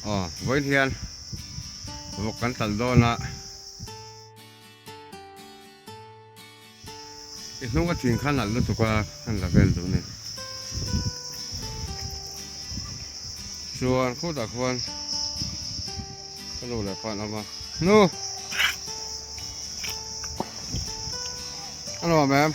Aw vawiin hian vawk kan talh dawn a. I hnung a thing kha nalh lutuk a kan la vel duh ni. Chuan khutah khuan ka nu leh pa an awm a. Nu! A nuam em?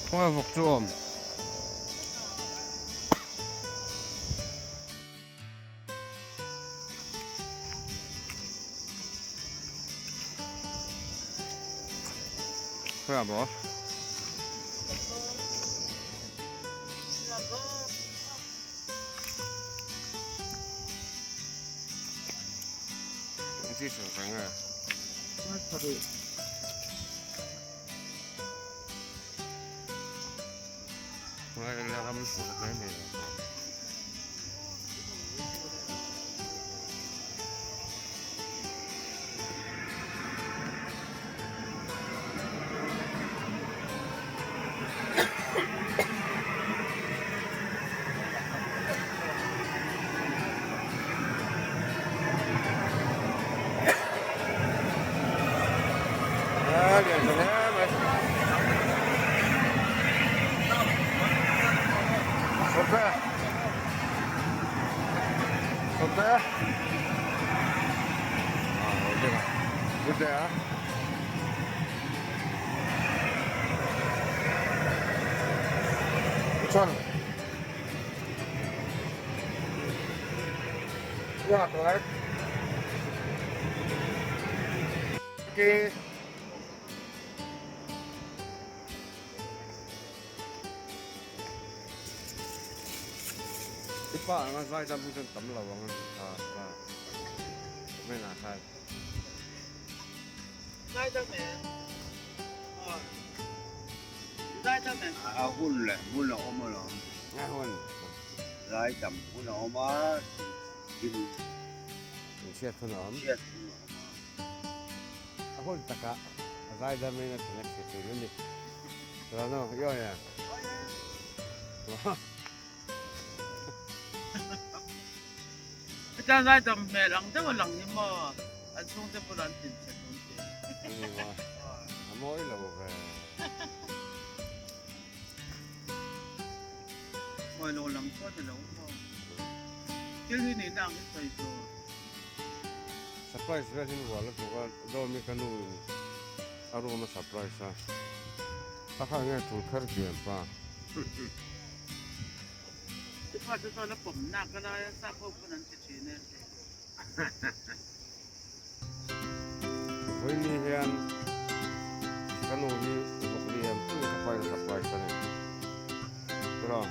Khawnge vawk chu awm? Khawiah maw? Engti sawi reng e? Ngai la ram mai mai lo. I pa anga zai dam hi chuan tam lo ang a a comment ah khan. Zai dam em? Aw. Zai dam em? A hun leh hun a awm alawm. A hun. Zai dam hun a awm a, thil. Inchhiat hun a awm. Chhiat hun a awm a. A hun takah a zai dam in a thin a chhe thin a ni. Rano, i awi em? Hetiang zai dam hmel ang deuh a lang ni maw? An chhungte bulah an tin chhe tun tih. Ni maw? A mawi lo ve. Mawi lo lam chu a ni lo maw? Thil hi nihna ang hi sawi tur. Surprise vel hi rual a tluk a, Dawmi ka nu in a room a surprise a, a kha nge tul kher diam pa. I fa chu chuan a pawm nak a lai a, sap ho pawn an ti thin e. Vawiin hian ka nu hi vawk lian pui ka pain a surprise a ni. Tiraw?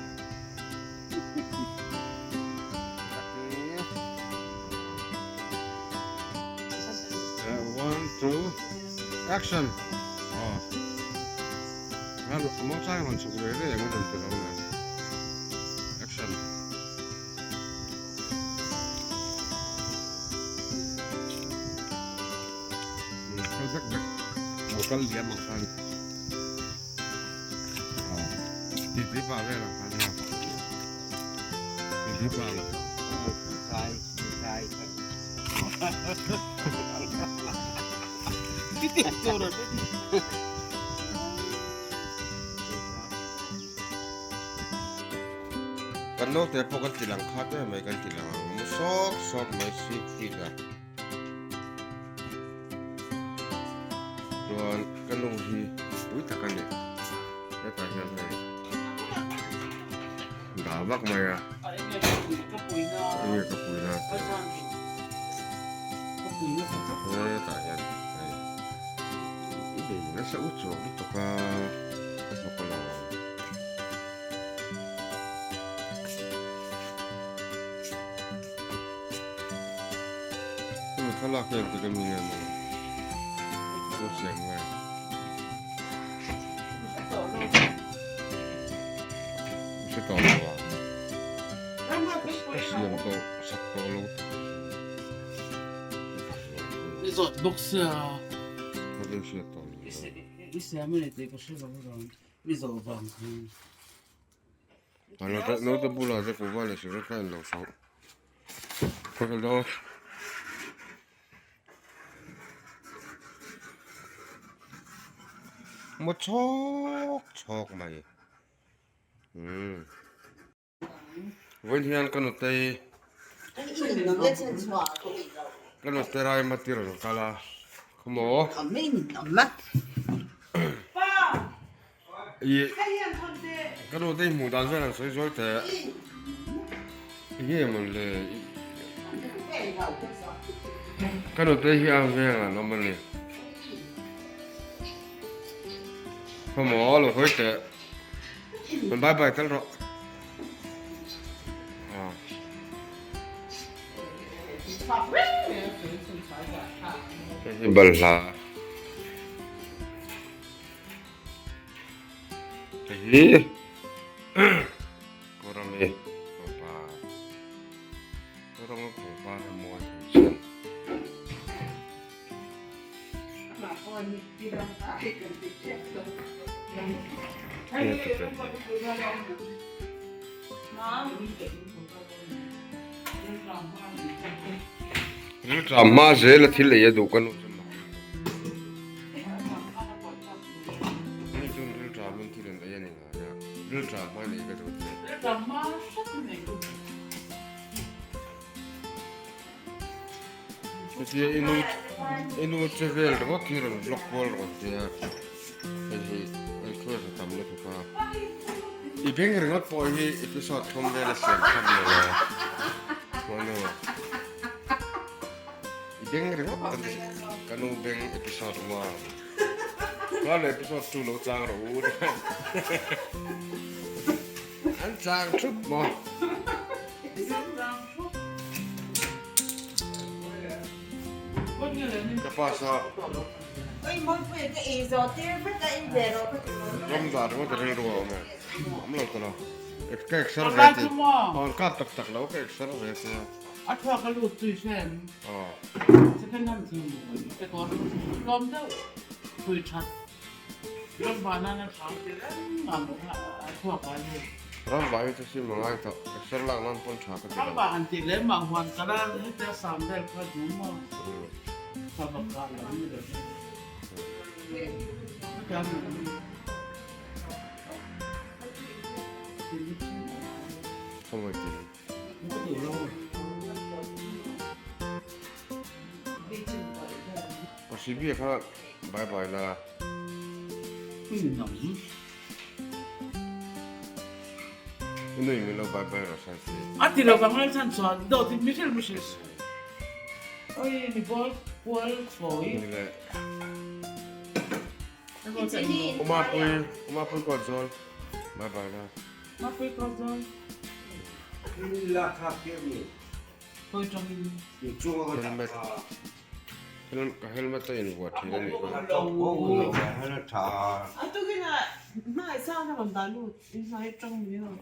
One, two, action! Aw. A maw chai rawn chhuk ve ve ang a rawn ti lo le. Action! Kal vek vek. Lo kal liam ang khan. Ti ti pa vel ang khan ha. Ti ti pa ang. Sai, sai. Ti ti tur. Kan naute pawh kan ti lang khat em mai kan ti lang ang mu sawk sawk mai si feed a chuan ka nu hi pui tak a ni hetah hian hei dah vak mai a enge ka puina hetah hian hei i bei nasa u chuak lutuk a ka hnawk a lo ang. Hemi thlalak hian tika mi nge maw thu siam nge. I hre tawh lo a. Ka siam tawh sak. tawh lo I zawt bawk sia. Ka rin hriat tawh ni lo. I siam a ni tih ka hre lo alawm. I zawh vang khan. Naute bulah te kuhva leh cigarette kha a inlo hrauh. Ka kal dawn. Maw chhawk chhawk mai. Umm. Vawiin hian ka nutei ka nute rai matir an kal a khawmaw ih ka nutei hmuh dan vel an sawi zuai teh enge mawn le ka nutei hi a veng an awm a ni khawmaw lo hawi teh. Bye bye kal rawh. Hei hi balhla. Hei hi Purami pangpar. Purami pangpar hi mawi thei chian. Rilṭam hma zel a thil ei a duh ka nu chu mak ni chuan rilṭam in thil an ei a ni ngai a rilṭam hma in ei ka duh che. Chutia i nu i nu che vel ringawt hi rawn vlog kual rawh tia hei hi request a tam lutuk a i beng ringawt pawh hi episode thum vel a siam khawp lo a chuan aw i beng ringawt a ni ka nu beng episode one chuan episode two lo chang rawh u an chang thup maw. Ka pass a. Ram dan ringawt a rilru a awm e. Awm lo ta lo. Ka exer ve ti. Aw an kap tak tak lo ka exer ve sia. A thluak a lut tui hrem. Aw. Second hand chu kekawr tlawm deuh tui that. Ram vai hi chu sim a ngai tawh, exer lak nan pawn tha ka ti lo. Khawngaih tin. Pasibia kha bye bye la. I nui min lo bye bye rawh sai si. A ti lo vang lai chan chuan dawt in mi hril mi hril si. Oi mi bawl kual thawi. Ni le. Umapui umapui kawt zawl bye bye la. Mapui kawt zawl. Helmet ka helmet a invuah thin a nih kha.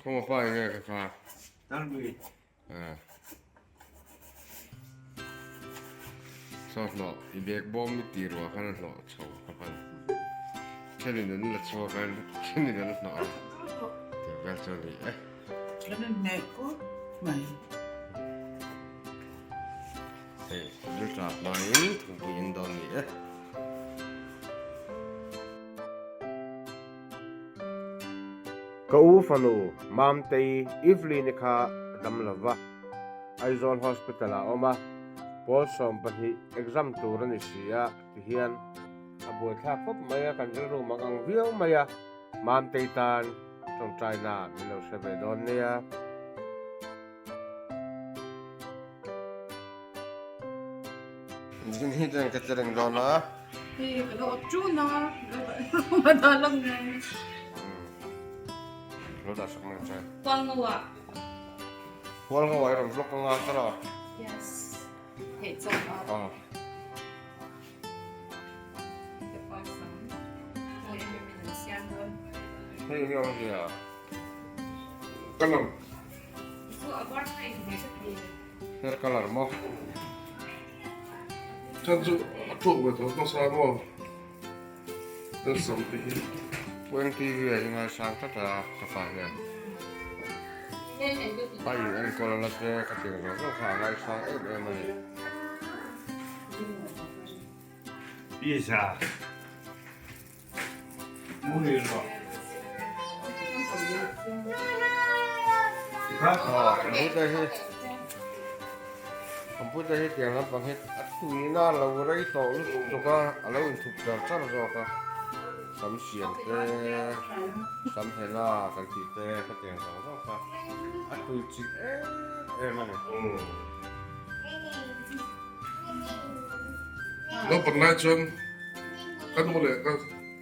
Khawngaw pa enge ka kha? Saw hlawh i bag bawm i tih ruah khan a hlawh chho kha hman. Thenin an la chhuak a, thenin an hlawh a. Tih vel chu a ni e. Hei rilṭah hmain thingpui in dawn ni e. Ka u fanu Mamtei Evelyn-i kha dam lo va, Aizawl Hospital ah a awm a, pawl 12 exam tur a ni si a ti hian a buaithlak khawp mai a, kan rilru mak ang viau mai a, Mamtei tan tawngtaina min lo hre ve dawn nia. Zin hi chuan ka che reng dawn a. Hei ka lo awp ṭun a, ka dah lawk ngai. Lo dah sak mai che. Hualngo ah. Hualngo ah i rawn vlog anga ka la. Yes. Hei chawp a. Aw. Ka pa sam. Mawi em em in an siam dawn. Hei enge awm zia. Ka lang. Chu a var kha in hmeh ka thei. Hair colour maw? Chan chu a thuak ve tho hmasa maw? Kan sam te hi. Pu NTV a hi ngaisang tlat a ka pa hian. Pa in enkawl la te ka ti ang zawng zawng kha a ngaisang em em a ni. Pizza. Muhil rawh. Computer hi computer hi tiang lampang hi a tuina a lo rei tawh lutuk a a lo inthup char char zawk a sam siam te sam hela kan tih te khatiang zawng zawng kha a tui chih em em a ni. Naupang lai chuan ka nu leh ka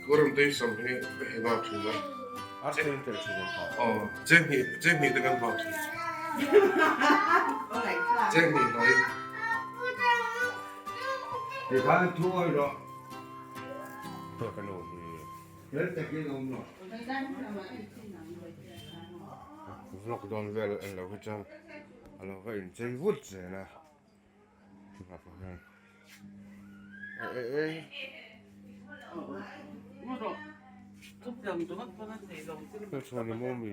Kawremtei sam hi ka he vak thin a. A cheng tel thin em kha? Aw, cheng hnih, cheng hnih te kan vak thin. Cheng hnih hlai. Tikhan thu awi rawh. Ka nu hi. Fel takin awm rawh. Vlog dawn vel en lo hi chuan a lo va inchei vut zel a. Hmelchhuan i maw mi?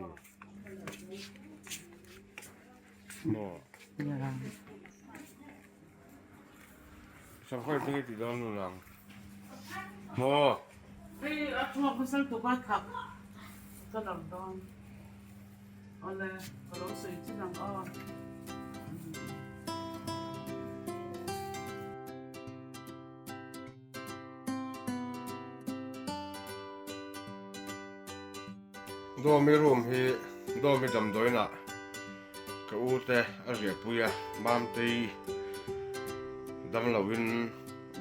Maw? Sam khawi tinge tih dawn nun ang? Maw? Hei a thuak hmasal tuk a thak ka dang dawn. Awle, ka lo sawi chin ang aw. Dawmi room hi Dawmi damdawiinah ka u te a riahpui a, Mamtei damloin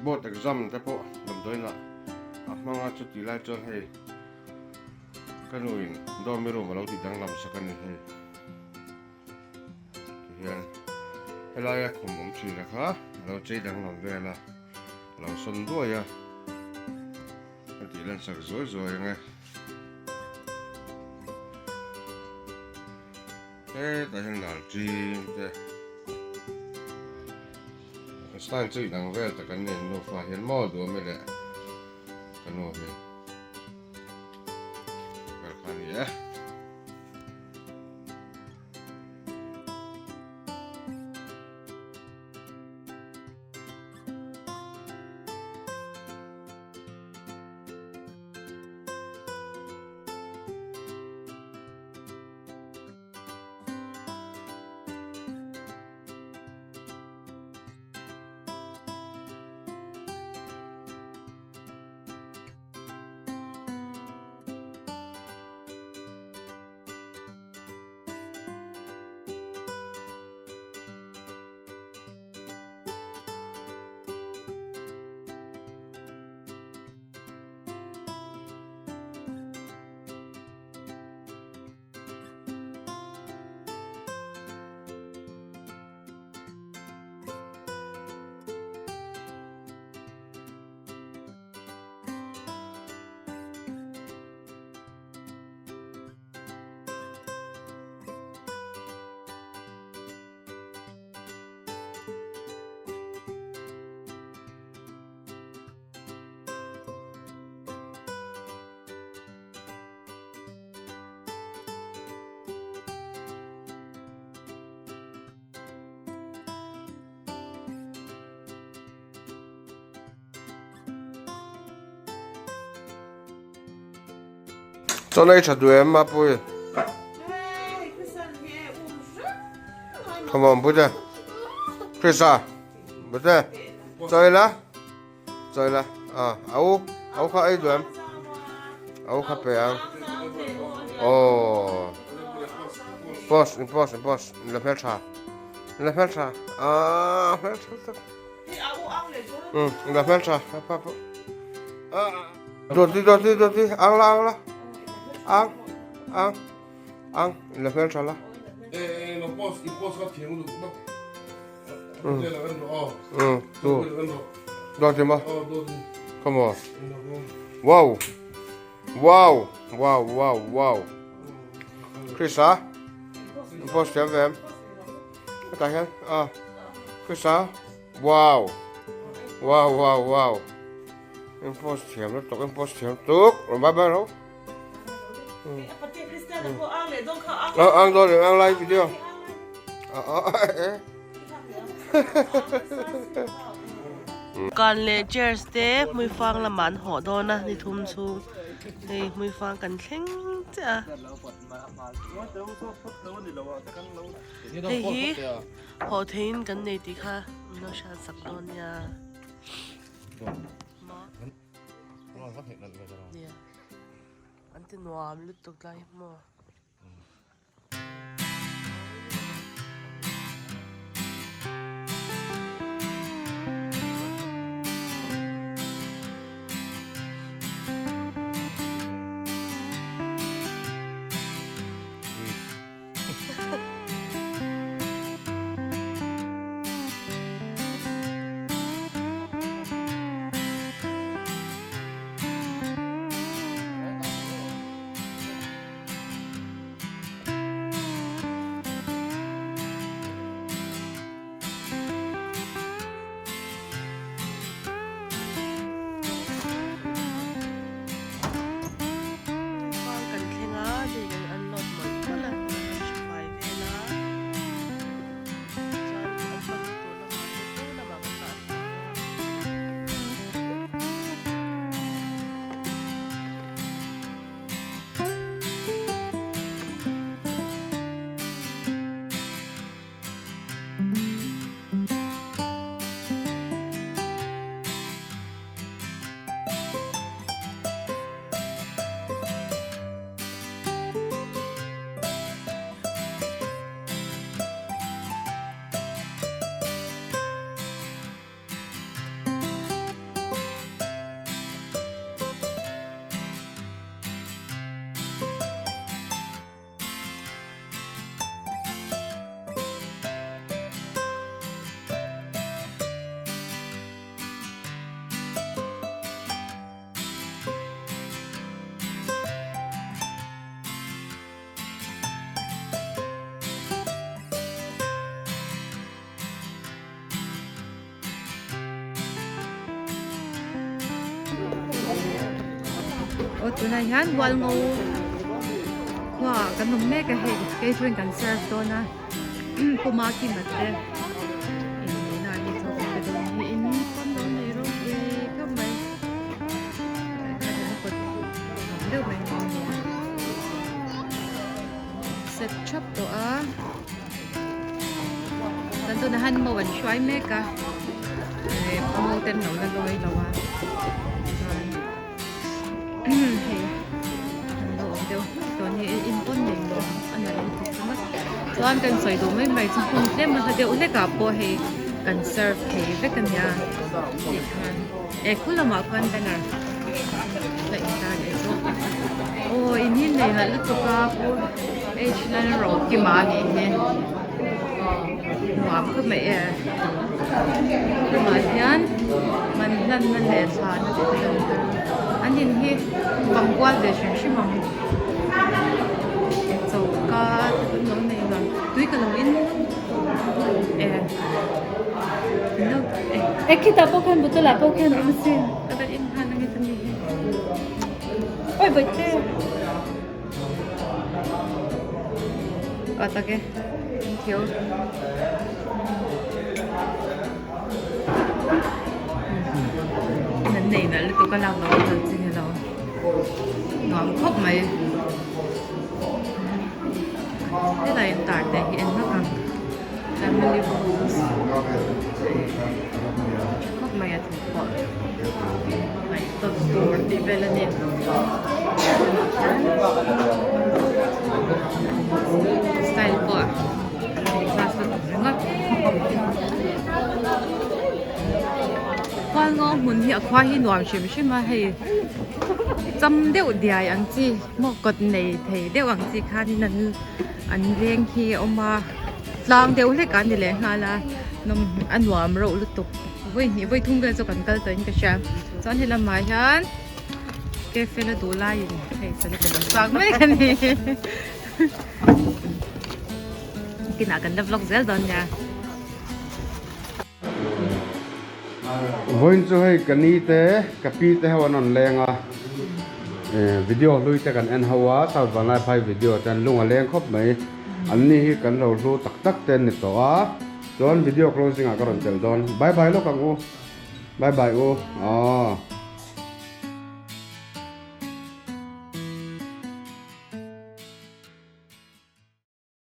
board exam te pawh damdawiinah a hmang a, chutih lai chuan hei Ka nu in dorm room a lo ti danglam sak a ni hei. Tihian helaia khum awm thin a kha a lo chei danglam vel a, a lo sawn duai a, a tih lan sak zuai zuai ang e. Hetah hian lal ching te style chu inang vel tak an ni nufa hian maw duh ami leh ka nu hi. Vel kha ni e. Chaw ei tha duh em Mapui? Come on, Bute. Krisa, Bute. Chaw ei la. Chaw ei la. Ah, au, au kha ei duh em? Au kha pe ang. Oh. Boss, boss, boss. La hmel tha. La hmel tha. Ah, hmel tha tak. La hmel tha. Pa pa. Ah. Dawti dawti dawti ang la ang la. Ang ang ang la hmel tha la. Eh lo post i post ka thiam lu ba. Tu. Dawti ma. Come on. Wow. Wow. Wow wow wow. Chris a. Post thiam ve em. Hetah hian ah. Krista wow wow wow wow in post thiam lutuk in post thiam tuk rawn bye bye ro ang dawn ang live video Kan leh chairs te hmuifang lamah an hawh dawn a ni thum chhung hei hmuifang kan thleng chiah a hei hi Haw theiin kan nei tih kha min lo hriat sak dawn nia. Nia. An ti nuam lutuk tlai hi maw. Kan thleng a, hei kan unload mawlh mawlh a, kan han hre fai vel a, chuan an hmanna tur lamah te tlem lamah kan dah thei a. Aw tunah hian Hualngo khuaah kan awm mek a hei catering kan serve dawn a puma kima te inneihna a ni chho kan pe dawn niin pawn lo nei ropui khawp mai deuh mai set thap tawh a. Kan tunah hian mo an hruai mek a eh mo te an lo la lawi lo a chuan hei an lo awm deuh hmak tawh a ni in pawn nei nuam a nalh lutuk ringawt chuan kan sawi duh mai mai chu hmun tlem a hla deuh hlek ah pawh hei kan serve thei vek a nia tih khan eh khu lamah khuan banner a intar leh bawk aw in hi nei nalh lutuk a pu H Lalrokima a nih hi nuam khawp mai e lamah hian man hlanna leh thlahna tih te kan tar a an in hi bang kual ve hrim hrim ang choka te pawh an lo nei nuam tui ka lo in e no e e khitah pawh khan bottle ah pawh khian a awm asin ka va in hman ange chumi hi oi bawihte. Aw tak e thank you nan nei nalh lutuk a lak loh a phal chi ni lo nuam khawp mai helai in tar te hi en vak ang family rooms tha khawp mai a thu pawh ngaih tawp tur tih vel a ni style pawh class lutuk ringawt khualngo hmun hi a khua hi nuam hrim hrim a hei cham deuh diai ang chi maw kawt nei thei deuh ang chi khanin an an veng hi a awm a tlang deuh hlek a ni leh nghal a nawm a nuam reuh lutuk vawi hnih vawi thum vel chu kan kal tawhin ka hria chuan he lamah hian cafe la duh laiin hei sana ka lo chak mek a ni kinah kan la vlog zel dawn nia. Vawiin chu hei ka ni te ka pi te ho an rawn leng a video hlui te kan en ho a South Vanlaiphai video te an lung a leng khawp mai an ni hi kan lo hlu tak tak te an ni tawh a chuan video closing ah ka rawn tel dawn bye bye lawk ang u bye bye u aw.